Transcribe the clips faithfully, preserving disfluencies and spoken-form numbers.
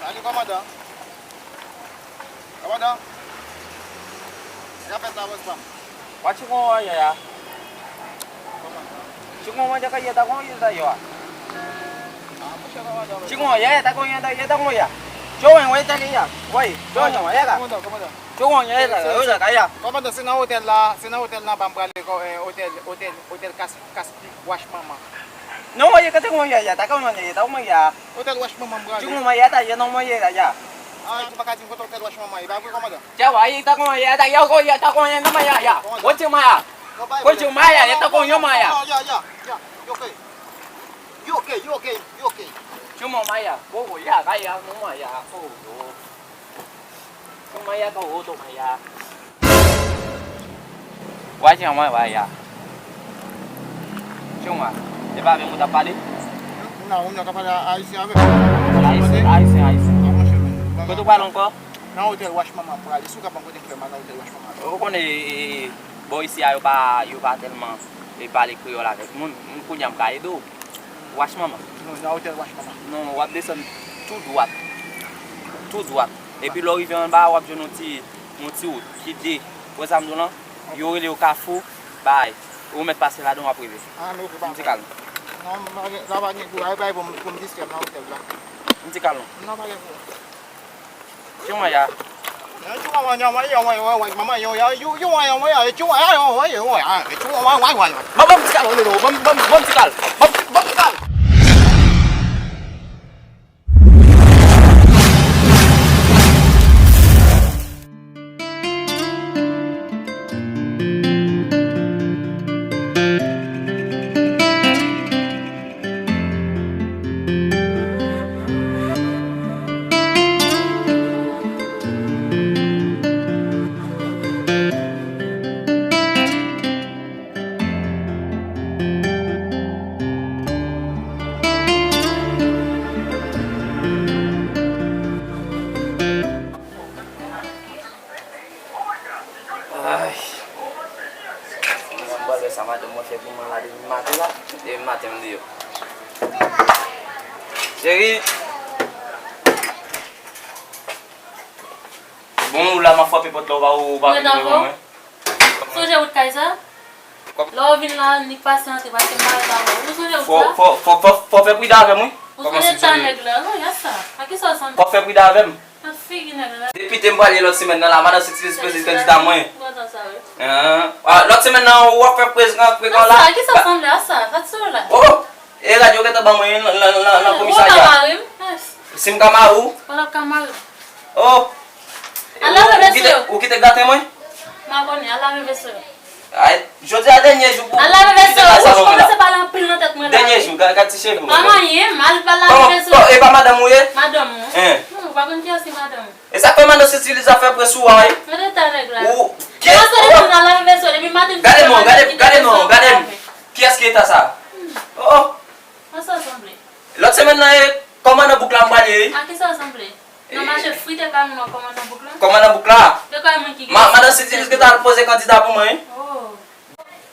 Alo, kòmandan. Kòmandan. Sa k ap fèt la, bòs pa m? Wa ti kon wanya ya. Kòmandan. Ti kon wanya ka ya ta kon ya ta yo a. Ah, monchè, kòmandan. Ti kon wanya ya ta kon ya ta ya ta kon ya. Jo wen wè ta ya. Wè, jo wen wè ta. Kòmandan, kòmandan. Jo wen ya ta. Yo ta ya. Kòmandan, se nan otèl la, se nan otèl la, ba m prale, eh, otèl, otèl, otèl kas, kas, wach manman. Non, wè, kante kon ya, ya ta kon ya, ya ta kon ya. Otèl wach manman m prale. Ti kon wanya ya ta ya, non, wanya ya ta ya. Ah, ou pa ka di m kote otèl wach manman, e pa vre, kòmandan? Tiens, ouais, il t'a combien, il t'a combien, il t'a combien, il t'a combien, il t'a combien. Continue, Maya. Continue, Maya, il t'a combien, Maya. Ya, ya, ya, ya. You okay? You okay, you okay, you okay. Cuma Maya, oh, ya, Maya, no, Maya, oh, no. Cuma Maya, oh, to Maya. Wa jan mwen, wa ya. Chonma, se pa avè m ou t ap pale? Non, ou nan ka pale ayisyen avè m. Ayisyen, ayisyen, ayisyen. Kote w pral ankò? Nan otèl wach manman m prale. Si w ka ban m kote m fè mal nan otèl wach manman m. Ou konnen, e, e, bò isi a, yo pa, yo pa tèlman, e, pale kreyòl avèk moun. M kounye a m ka ede w. Wach manman. Non, nan otèl wach manman. Non, w ap desann tou dwat. Tou dwat. Epi lè w rive anba a, w ap jwenn yon ti, yon ti wout ki de. Wè sa m di w lan? Yo rele yo Kafou, bay. Ou mèt pase ladan, w ap rive. Ah, non, ok, pa gen pwoblèm. M di kalm. Non, m pa gen, la pa gen pou, ay, bay pou m, pou m distrè m nan otèl la. M di kalm. Non, pa gen pwoblèm. Chonma ya. Ban m, ban m ti kal, non, non, ban m, ban m, ban m ti kal. Ban m, ban m ti kal. Ay. Mwen pral wè sa madanm mwen fè pou mwen la depi maten la. Depi maten m deyò. Cheri. Bon, ou la m ap frape pòt la, ou pa, ou pa vin reponn mwen. Sonje wout kay sa? Lè w vin la, annik pase antre, paske m pa ret avè w. Ou sonje wout la? Fò, fò, fò, fò, fò fè prida avè m, wi. Ou sonje ta nèg la? Non, ya sa. A kisa w sanble? Fò fè prida avè m. Nan figi nèg la. Depi te m prale lòt semèn nan la, madan Sexy Lizz poze kandida mwen. Kontan sa, wi. Ah, lòt semèn nan, w ap fè prezidan frekan la. A sa, a kisa w sanble a sa? Sa ti sou la? Oh! E rad yo gentan ban mwen nan, nan, nan, nan komisarya. Ou ka mari m? Si m ka mari w? Ou pa ka mari m. Oh! Al lave veso yo. Ou kite, ou kite graten mwen? M pa konnen, al lave veso yo. Ay, jodi a dènye jou pou, al lave veso yo. Ou kite kay sa mwen la. Ou kòmanse pale anpil nan tèt mwen la. Dènye jou, gad, gad ti cheve mwen. Pa manyen m, al, al lave veso yo. Kòman, e pa madanm ou ye? Madanm ou? Hein. Non, ou pa konn kiyès ki madanm ou. E sa k fè madan Sexy Lizz ap fè prens sou ou a, wi? Mete ta nèg la. Ou, kiyès? Depi maten m nan lave veso, depi maten m nan lave veso. Gade non, gade, gade non, gade. Kiyès ki eta sa? Oh, oh. An sa sanble. Lòt semèn nan, e kòmandan bouk la m pral ye, wi. A kisa w sanble? Nan mache frite kay moun nan kòmandan bouk la? Kòmandan bouk la. Se kay moun ki gen. Ma-, madan Sexy Lizz gentan al poze kandida pou mwen, wi. Oh.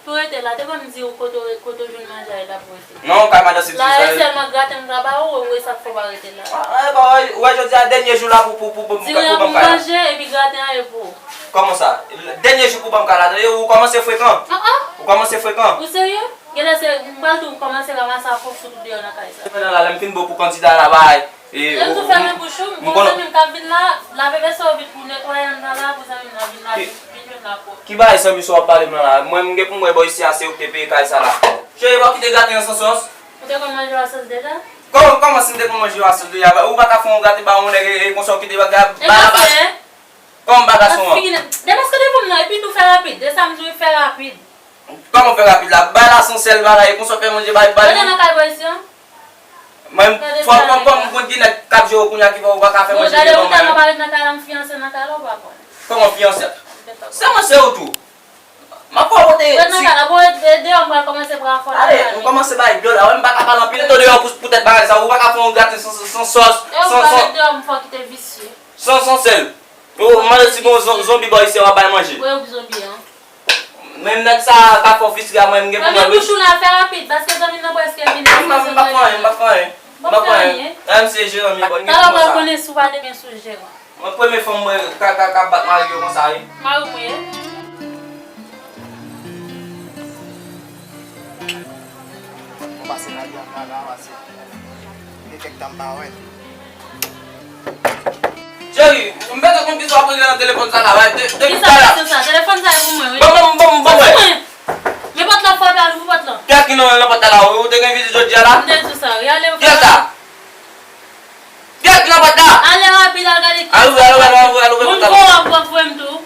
Pou rete la, te konn di w kote w, kote w jwenn manje a, e la pou rete. Non, kay madan Sexy Lizz la. La, e sèlman graten m ka ba ou, ou wè sa k fè w pa rete la. Ah, eh, ba, ou wè jodi a dènye jou la pou, pou, pou, pou, pou ban m kay la. Ti ren pou manje, epi graten an e pou ou. Kòman sa? Dènye jou pou ban m kay la, tande, ou kòmanse frekan. Ah, ah. Ou kòmanse frekan. Ou serye? Genlè se, m pral tou kòmanse ranmase afè w fout ou deyò nan kay sa. Lè m fin bo pou kandida la bay, e, ou tou fèmen bouch ou, m gen yon zanmi m k ap vin la, lave veso yo vit pou netwaye anndan la, pou zanmi m nan vin la, vin, vin jwenn la pwòp. Ki bagay zanmi sa w ap pale m nan la? Mwen, m gen pou m wè bò isi a, se ou ki te peye kay sa la. Cheri, pa kite graten an san sòs. Ou te konn manje yo a sòs deja? Kòman, kòman si m te konn manje yo a sòs deja? Ou pa ka fè yon graten ba yon nèg e, e konsa w kite bagay, ba la baz. Kòman m pa ka sou an? Depaske devan m nan, epi tou fè rapid. E sa m di w, fè rapid. Kòman fè rapid la? Bay la san sèl bagay, konsa fè manje, bay, bay. Mwen te nan kay bò isi an. Mwen, fò, fò, fò m konn ki nèg k ap jere w kounye a ki fè ou pa ka fè manje devan mwen. Bon, gade ou tèlman pa ret nan kay la, m fiyanse nan kay la, ou pa konn. Kòman fiyanse? Se mwen, se ou tou. M ap fè w pote. Ret nan kay la, bon, ret, ret deyò, m pral kòmanse pran afè w nan kay la. Ale, m kòmanse bay dyòl la, wè, m pa ka pale anpil. Ret deyò pou, poutèt bagay sa, ou pa ka fè yon graten san, san, san sòs, san, san, san sèl. Ou mande si gon zon-, zonbi bò isi a w ap bay manje. Wè, ou zonbi an. Menm nèg sa a ka fè w fistri a mwen, m gen pou mwen, wi. Fèmen bouch ou la, fè rapid, paske zanmi m nan prèske vini. M pa, m pa fè anyen, m pa fè anyen. M pa fè anyen. Menm se jeran m ye, bon, gen Talè w pral konnen si w pa te gen sou jeran. Mwen premye fanm mwen ka, ka, ka bat mari yo konsa, wi. Mari w mwen ye. Mwen pase nan li an, la, la, pase. Gen kèk tan m pa wè. Cheri, m bezwen konn kisa w ap regle nan telefòn sa la, wi. De, de, Kisa de, se sa? Telefòn sa e pou mwen, wi. Bon, bon, bon, bon, bon. Pou mwen. Men pòt la frape, al ouvri pòt la. Kiyès ki nan, nan pòt la la? Ou te gen vizit jodi a la? M te di w sa, wi. Ale, Kiyès sa? Kiyès ki nan pòt la? Ale rapid, al gade kiyès. Al ouvri, al ouvri, al ouvri, al ouvri pòt la. Moun gwo ap wè m tou.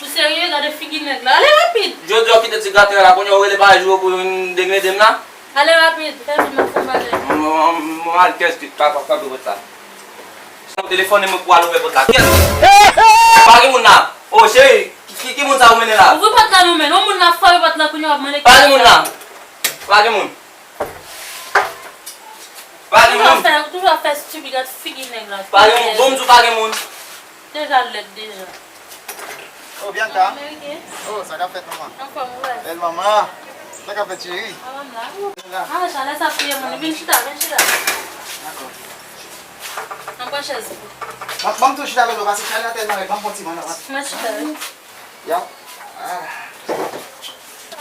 Ou serye? Gade figi nèg la. Ale rapid. Jodi a w kite ti graten an la, kounye a w rele pa jou pou vin degrede m la. Ale rapid, fè vin nan fon bagay. Mwen, mwen, mwen al kiyès ki pa, pa, pa ouvri pòt la. Son telefòn e mwen pou al ouvè pòt la. Kiyès? Pa gen moun la. O, cheri, ki, ki, ki moun sa ou mennen la? Ouvri pòt la non, men. Yon moun la frape pòt la kounye a w ap mande kiyès. Pa gen moun la. Pa gen moun. Pa gen Toujou ap moun. Fè, toujou ap fè stupid, gad figi nèg la. Pa gen moun. Bon, m di w pa gen moun. Deja lèd deja. Oh, Bianca. Ameriken. Oh, sa k ap fèt, manman? Anfòm, ou wè. Bèl manman. Sa k ap fèt, cheri? Manman m la. La. Ah, chalè sa ap touye moun. Vin chita, vin chita. Dakò. Nan pran chèz pou. Ban, ban m tou chita lòt bò, paske chalè a tèlman rèd, ban m pran ti bann anvan. Mwen chita, wi. Ya. Ah.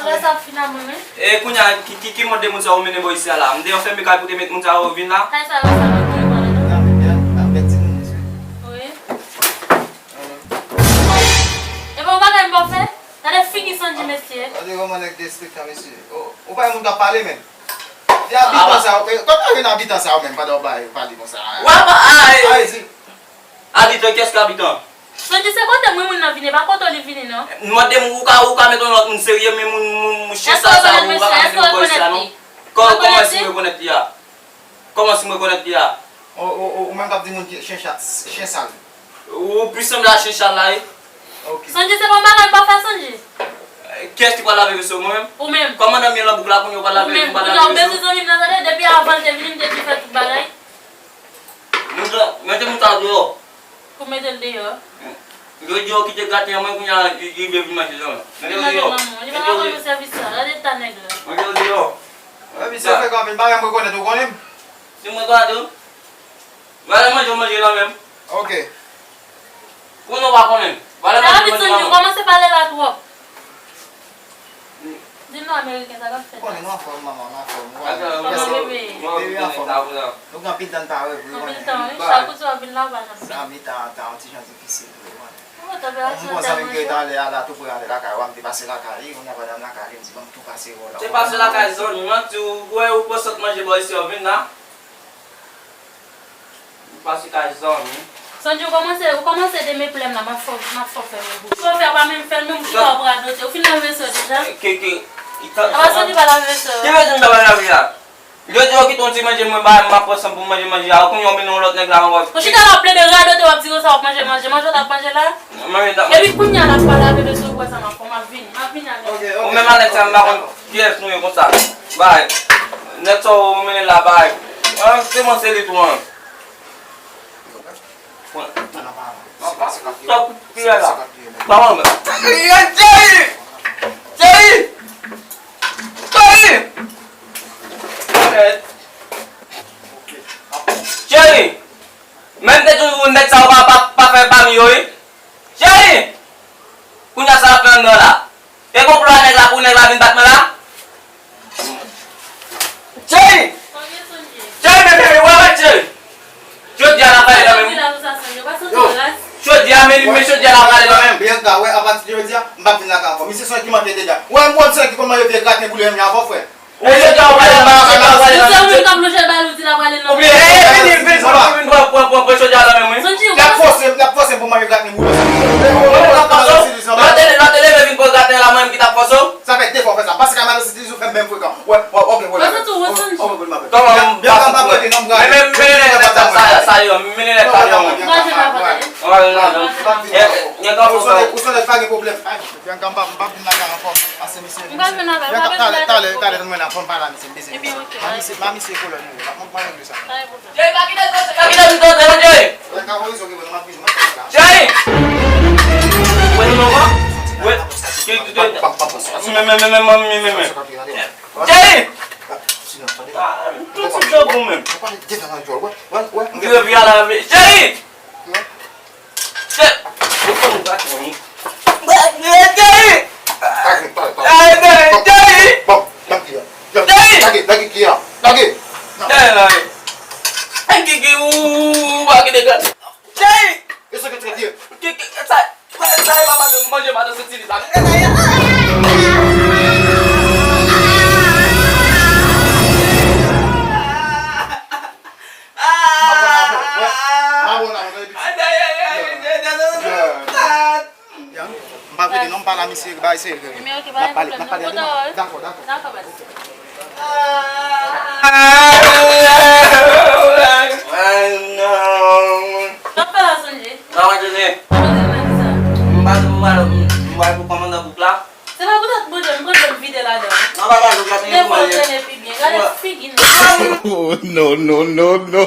Chalè sa ap fin a mwen, wi. E kounye a, ki, ki, ki mòd de moun sa ou mennen bò isi a la? M te anfèmen kay pou te met moun sa yo vin la? Kay sa yo, sa yo, ki mòd? N ap, n ap, n ap met ti moun isi. Wi. Epa yon bagay m pa fè? Gade figi Sanji, mesye. Gade kòman nèg derespektan, mesye. O, ou pa yon moun k ap pale, menm. E abitan sa yo, e, kòman gen abitan sa yo menm pandan w bay, pale konsa? Wè pa, ay. Ay, di. Abitan, kiyès ki abitan? Sanji, se kote mwen moun nan vini, pa kote li vini, non. M mande m, ou ka, ou ka met yon lòt moun serye, men moun, moun, moun chen sal sa, ou pa ka vin bò isi a, non. Kò-, kòman si m rekonèt li a? Kòman si m rekonèt li a? Ou, ou, ou, ou menm k ap di moun ki chen chat, chen sal. Ou pi sanble a chen sal la, wi. Ok. Sanji, se pa yon bagay m pa fè, Sanji. Kiyès ki pral lave veso, mwen menm? Ou menm. Kòman nan mye lan bouk la, kounye a ou pral lave, ou pral lave veso? Ou menm, kounye a ou bezwen zanmi m nan, tande, depi avan l te vini, m te di fè tout bagay. Moun sa, mete moun sa deyò. Pou mete l deyò. Yo di yo kite graten an, mwen kounye a, li, li vle vin manje jan. Mete l deyò. Li pa ka fè nou sèvis sa. Gade eta nèg la. Mete l deyò. Wè, misye frekan anpil, bagay m rekonèt, ou konnen m. Si mwen gade w, vale manje w manje lan menm. Ok. Pou nou pa konnen. Vale manje w manje lan menm. Kòmanse pale la twòp. Di nou ameriken, sa k ap fèt? Konnen nou anfòm, manman, nou anfòm. Kòman bebe? Bebe anfòm. Nou gen anpil tan n pa wè vre, konnen. Anpil tan, wi. Chak kote w ap vin la, w pa janm vin. Sa mitan an, tan an ti jan difisil vre, konnen. Ou tanperati an tèlman cho. Yon bon zanmi m ki rete anlè a la, tou pre anlè lakay ou a, m te pase lakay li, kounye a pandan m lakay li, m di, "Ban m tou pase wè w la." Te pase lakay zanmi, manti, ou kwè ou pran sant manje bò isi a, w vin la? Ou pase kay zanmi. Sanji, ou kòmanse, ou kòmanse demeplè m la, m ap fè, m ap fè w fè yon bouch. Sa w fè a pa menm fè l, menm ou chita w ap radote. Ou fin lave veso deja? Ke, ke, i tan. Apa Sanji pa lave veso? Ki veso m ta pa lave a? Yo di yo kite yon ti manje mwen ba, m ap pran san pou manje manje a. Kounye a w mennen yon lòt nèg la ankò. Ou chita la w ap plede radote, w ap di konsa w ap manje manje. Manje w t ap manje la? Manje t ap manje. Epi kounye a la m pa lave veso, ou kwè sa m ap fè? M ap vini, m ap vini avè w. Ok, ok. Ou menm a nèg sa m pa konn kiyès nou ye konsa. Bay. Nèg sa w mennen la bay. An, se mwen se li tou an. Sa kout pye la. Pawòl mwen. Cheri! Cheri! Cheri! Cheri! Menm te toujou nèg sa yo pa, pa, pa fè pami yo, wi. Cheri! Kounye a sa l ap fè anndan la? E konplo a nèg la pou nèg la vin bat mwen la? Cheri! Cheri, bebe, bebe, wè, wè, cheri! Jodi a l ap ale nan men m. Yo! Jodi a, men, men jodi a l ap ale nan men m. Bianca, wè, apati de jodi a, m p ap vin lakay ankò. Misye se yon ki manke deja. Wè, m wè m se yon ki konn manje vye graten boule menm jan avè w, frè. Ou jodi a ou prale nan, ou prale nan. Ou se moun k ap lonje bal, ou di l ap prale nan. Oubyen, eh, vini, vini, vini, vini, pran, pran, pran, pran jodi a nan men mwen. Sanji, l ap fòse, l ap fòse m pou manje graten boule. Mwen t ap fòse w. Lè w te, lè w te leve vin pran graten la, mwen menm ki t ap fòse w. Sa fè de fwa w fè sa. Pase kay madanm Sitizou fè menm frekan. Wè, wè, ok, wè. Kòman m pase pou mwen? Men, men, men, men, nèg sa, sa yo, men, nèg sa yo. Ou sonje, ou sonje pa gen pwoblèm. Bianca, m p ap, m p ap vin lakay ankò. Pase misye. M pa vin avè l, m pa bezwen lakay. Talè, talè, talè, mwen la, fò m pale a misye, m bezwen misye. Ebyen, ok. Ma misye, ma misye kolòn mwen, m ap, m ap regle sa. Pa gen pwoblèm. Jay, pa kite l, pa kite l, pa kite l. Jay! Wè, non, non, non. Wè. Men, men, men, men, men, men, men. Jay! Tout ti jan pou mwen. Ou pale devan nan djòl, wè, wè, wè. M vire pi a la, men. Cheri! Chè! Ou konn ou pa konn. Cheri! Lage, lage, lage. Ay, cheri, cheri! Bon, bon, lage, lage. Cheri! Lage, lage, lage. Cheri, lage. Ay, Kiki, ou, ou pa kite gad. Cheri! E sa ke trè byen. Kiki, sa, sa, sa, e pa manje, manje madan soti li sa. M pa prete non, m pale a misye, bay serye. N ap pale, n ap pale. Dakò, dakò. Dakò, baz. N ap fè la sonje. N ap fè la sonje. M pa di m pral, m pral pou kòmandan bouk la. Se pa poutèt manje, m pran dlo m vide ladan. Nan bagay ou gade. Devan ou trennen pi byen. Gade figi nou. Oh, no, no, no, no.